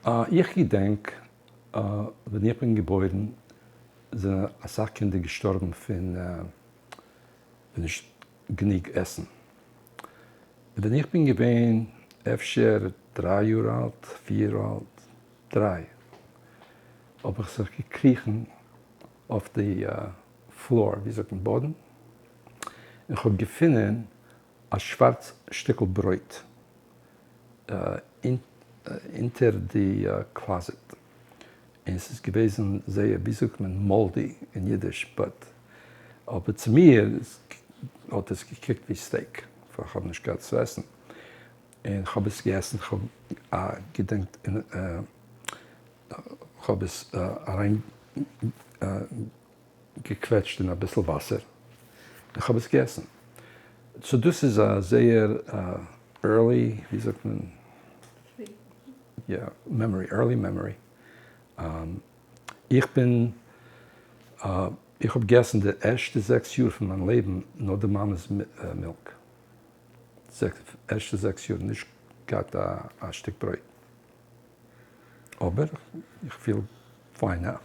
איך געדענק ווען איך בין געבוירן זענען אסאך קינדער געשטארבן פון נישט גענוג עסן. ווען איך בין געווען אפשר 3 יאר אלט, 4 אלט, 3, האב איך זיך געקריכן אויף די floor, ווי זאגט מען, באדן, און כ'האב געפונען א שווארץ שטיקל ברויט אונטער די closet, און ס'איז געוועזן זייער, ווי זאגט מען, moldy אין אידיש, but אבער צו מיר האט עס געקוקט ווי steak, ווייל כ'האב נישט געהאט צו עסן, און כ'האב עס געעסן, כ'האב געדענקט, כ'האב עס אריין געקוועטשט אין אביסל וואסער, און כ'האב עס געעסן. So דאס איז א זייער early, ווי זאגט מען? יא, memory, early memory. איך בין, איך האב געעסן די ערשטע 6 יאר פון מיין לעבן נאר די מאמע'ס milk. ערשטע 6 יאר נישט געהאט א שטיק ברויט. אבער איך פיל fine now.